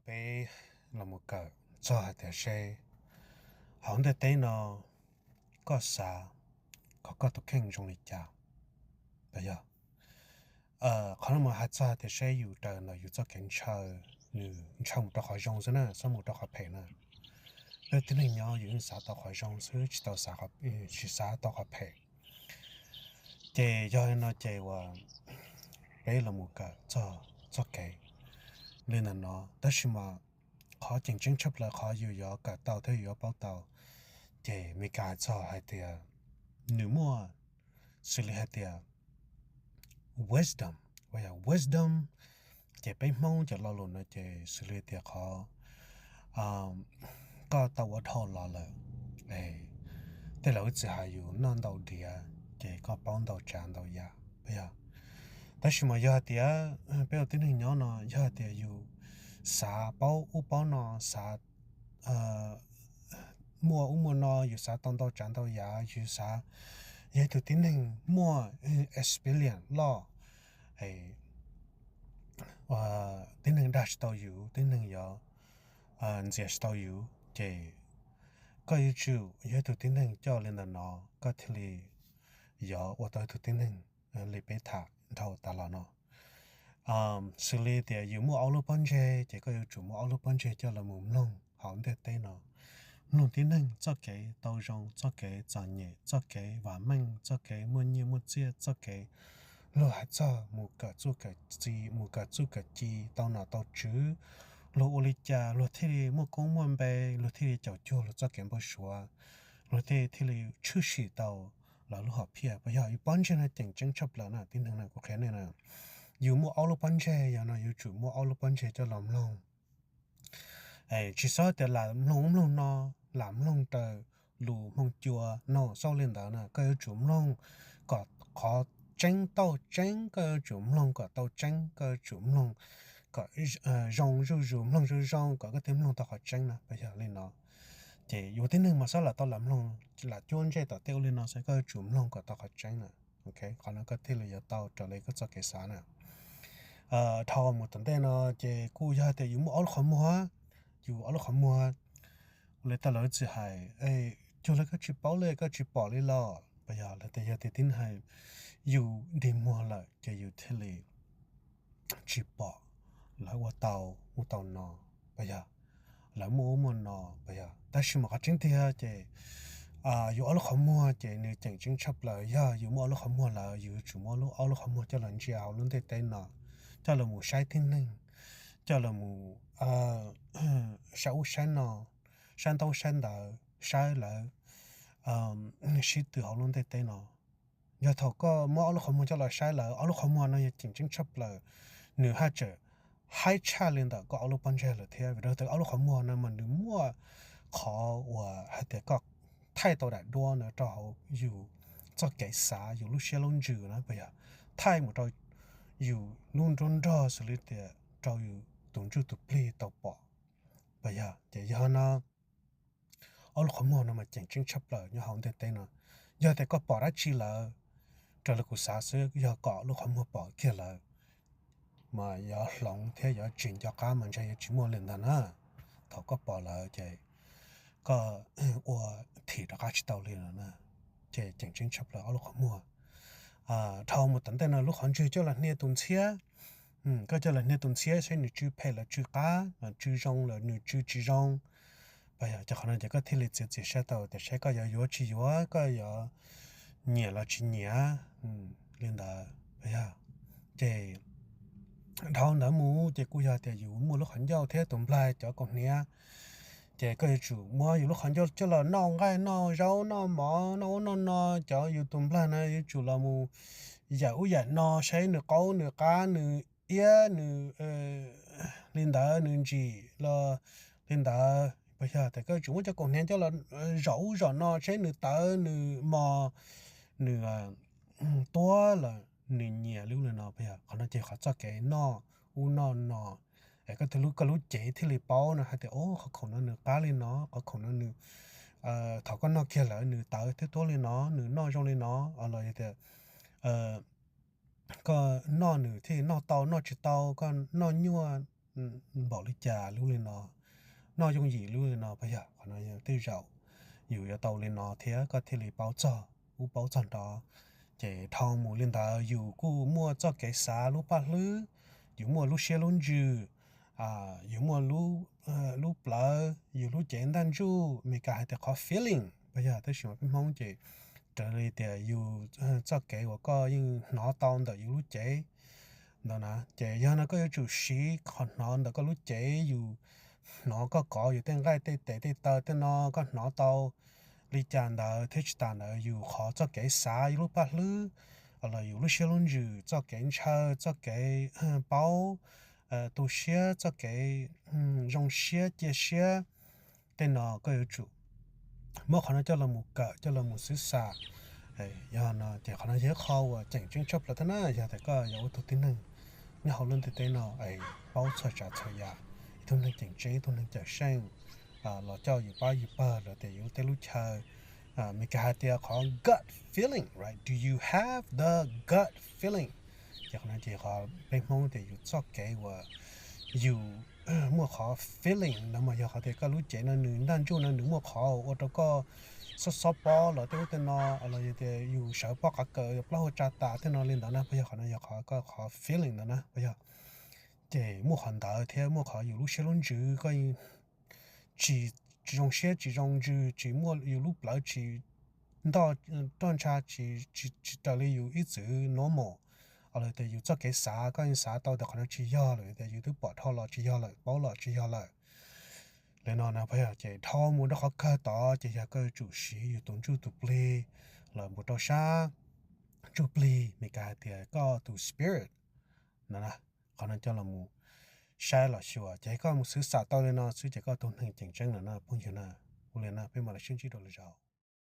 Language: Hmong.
Peb los mus kawm txog hais tias seb hauv ntiaj teb no koj xav kom koj tus kheej zoo li cas. Yog qhov no mas hais txog hais tias seb yus raws ntawm yus txoj kev ntshaw, nws ntshaw mus rau qhov zoo xwb na, xob mus rau qhov phem na. Peb tib neeg nyob yus yeej xav tau qhov zoo xwb, tsis tau xav, tsis xav tau qhov phem. Ces yog li no ces uas peb los mus kawm txog txoj kev li ntawm no, tab sis mas qhov tseem ceeb tshaj plaws qhov yus yuav kawm tau thiab yus yuav paub tau, ces Meskas hais txog hais tias nws muaj xws li hais tias wisdom, wisdom, ces peb Hmoob cov lo lus no ces xws li tias qhov koj tau ua dhau los lawm, tej laus ib txwm hais yus noj ntau diav ces koj paub ntau tsav ntau yam, yog. Tab sis mas yog hais tias peb ua tib neeg nyob no yog hais tias yus xav paub ub paub no, xav muaj ub muaj no, yus xav tau ntau tsav ntau yam, yus xav yog ib tug tib neeg muaj experience loj, tib neeg dag tsis tau yus, tib neeg yuav ntxias tsis tau yus, ces koj yuav tsum yog ib tug tib neeg coj li ntawm no koj thiaj li yuav ua tau ib tug tib neeg li peb tham dhau tas los no. Xws li tias yus muaj ob lub pob ntseg ces koj yuav tsum muaj ob lub pob ntseg coj los mus mloog hauv ntiaj teb no, mloog tib neeg txoj kev tau zoo, txoj kev txom nyem, txoj kev vam meej, txoj kev muaj nyiaj muaj txiaj, txoj kev luag hais txog mus kawm txuj kawm ci, mus kawm txuj kawm ci, tau nom tau tswv, luag ua li cas luag thiaj li muaj koob muaj npe, luag thiaj li caum cuag luag txoj kev npau suav, luag thiaj thiaj li tshwm sim tau lawv lub hom phiaj. Puas yog? Yus pob ntseg no tseem ceeb tshaj plaws na tib neeg na, kuv qhia nej na, yus muaj ob lub pob ntseg, yog no yuav tsum muaj ob lub pob ntseg coj los mloog. Tsis txhob tias lam mloog ub mloog no, lam mloog raws lus Hmoo Cua no, xaus li ntawd na, koj yuav tsum mloog kom qhov tseeb tau tseeb, koj yuav tsum mloog kom tau tseeb, koj yuav tsum mloog kom zoo zuj zus, mloog zoo zoo kom koj thiaj mloog tau qhov tseeb na, puas yog li no? Ces yus tib neeg mas xob lam tau lam mloog, lam cuab ntsej tom tej ua li no xwb, koj yuav tsum mloog kom tau qhov tseeb na. Qhov no koj thiaj li yuav tau raws li koj txoj kev xav na. Dhau mus tom ntej no ces kuj yog tias yus muaj ob lub qhov muag, yus ob lub qhov muag, ua li tej laus txwm hais, cuag li koj tsis paub li, koj tsis pom li los, puas yog? Los tias yog tias tib neeg hais yus dig muag lawm ces yus thiaj li tsis pom lawv ua tau ub tau no, puas yog? Lawv muaj ub muaj no, puas yog? Tab sis mas qhov tseeb tiag ces yus ob lub qhov muag ces nws tseem ceeb tshaj plaws. Yog yus muaj ob lub qhov muag lawm, yus yuav tsum muaj ob lub qhov muag coj los ntsia hauv lub ntiaj teb no, coj los mus saib tib neeg, coj los mus saib ub saib no, saib ntaub saib ntawv, saib lawv sib tw hauv lub ntiaj teb no. Yog thaum koj muab ob lub qhov muag coj los saib lawm, ob lub qhov muag no yog tseem ceeb tshaj plaws, nws haj tseem haib tshaj li ntawm koj ob lub pob ntseg lawm thiab. Vim rau tias ob lub qhov muag no mas nws muaj qhov uas hais tias koj thaij tau daim duab ntawd rau hauv yus txoj kev xav, yus lub siab lub ntsws na, puas yog? Thaij mus rau yus lub nruab nrog xws li tias rau yus tus ntsuj tus plig tau pom, puas yog? Ces yog no ob lub qhov muag no mas tseem ceeb tshaj plaws nyob hauv ntiaj teb no. Yog tias koj pom dab tsi lawm, raws li kuv xav xwb, yog kom lub qhov muag pom kiag lawm mas yuav hloov thiab yuav tsis nco qab mas ntshe yuav tsis muaj li ntawd na. Thaum koj pom lawm ces koj ua thim rov qab tsis tau li no na. Ces tseem ceeb tshaj plaws ob lub qhov muag. Dhau mus tom ntej no lub qhov ntswg coj los hnia tus ntxhiab, koj coj los hnia tus ntxhiab saib nws tsw phem los tsw qab, tsw zoo los nws tsw tsis zoo. Puas yog? Ces qhov no ces koj thiaj li txiav txim siab tau tias saib koj yuav yuav tsis yuav, koj yuav nyiam los tsis nyiam li ntawd, puas yog? Ces dhau ntawd mus ces kuj yog tias yus muaj lub qhov ncauj thiab tus nplaig cov kaus hniav, ces koj yuav tsum muab yus lub qhov ncauj coj los noj nqaij noj zaub noj mov noj ub noj no, cov yus tus nplaig no yuav tsum los mus yam ub yam no saib nws qaub nws qab nws iab nws li ntawd, nws ntsim los li ntawd. Puas yog? Tias koj yuav tsum muab cov kaus hniav coj los zom ub zom no saib nws tawv nws mos, nws tuab los nws nyiam li ub li no, puas yog? Qhov no ces qhov txoj kev noj ub noj no, es koj thiaj lub, koj lub cev thiaj li paub no hais tias, o, qhov khoom no nws qab li no, qhov khoom no nws, thaum koj noj kiag lawm nws tawv thiab tuab li no, nws noj zoo li no, los yog tias koj noj nws thiaj noj tau, noj tsis tau, koj noj nyuaj npaum li cas lub li no, noj yooj yim lub li no, puas yog? Qhov no tej zaum yus yuav tau li no thiab koj thiaj li paub txog ub paub txog nrov. Ces dhau mus li ntawd yus kuj muaj txoj kev xav lub paj hlwb, yus muaj lub siab lub ntsws, yus muaj lub plawv, yus lub cev ntaj ntsug, Meskas hais tias qhov feeling, puas yog? Tab sis mas peb Hmoob ces raws li tias yus txoj kev uas koj yeej hnov tau ntawm yus lub cev ntawd na. Ces yog no koj yuav tsum siv qhov hnov ntawm koj lub cev, yus hnov koj kov yus tej nqaij tej tes tej taw tej no, koj hnov tau li cas ntawd thiab tsis tas ntawd yus qhov txoj kev xav, yus lub paj hlwb, los yus lub siab lub ntsws, txoj kev ntshaw, txoj kev paub, tu siab, txoj kev zoo siab cia siab, tej no koj yuav tsum muab qhov no coj los mus kawm, coj los mus xwb xam. Yog no ces qhov no yog ib qho uas tseem ceeb tshaj plaws thiab na, yog tias koj yuav ua tus tib neeg nyob hauv lub ntiaj teb no es paub txhua tsav txhua yam, ib tug neeg tseem ceeb, ib tug neeg cawm seej, los coj yus pab yus pawg los tias yus lub teb lub chaw. Meskas hais tias qhov gut feeling, right? Do you have the gut feeling? Ces qhov no ces qhov peb Hmoob tias yus txoj kev uas yus muaj qhov feeling no mas yog qhov tias koj lub cev no nws ntaj ntsug no nws muaj qhov ua rau koj xob xob pob los tej ub tej no, los yog tias yus sawv pob qav kaws plaub hau tsa tas tej no li ntawd na, puas yog? Qhov no yog qhov koj qhov feeling ntawd na, puas yog? Ces muaj qhov ntawd thiab muaj qhov yus lub siab lub ntsws koj tsis, tsis zoo siab tsis zoo ntsws, tsis muaj, yus lub plawv tsis ntoj roj ntsha, tsis raws li yus ib txwm normal, los tias yus txoj kev xav koj yeej xav tau tias qhov no tsis yog lawm, tias yus twb pom dhau los tsis yog lawm, paub los tsis yog lawm. Li no na puas yog? Ces dhau mus rau qhov kawg tod ces yog koj yuav tsum siv yus tus ntsuj tus plig los mus rau sab ntsuj plig, Meskas hais tias koj tus spirit no na. Qhov no coj los mus saib los xyuas ces koj mus xwb xam tau li no xwb ces koj tus neeg tseem ceeb lawm na phooj ywg na. Ua li na peb mam li sib ntsib rau lwm zaus.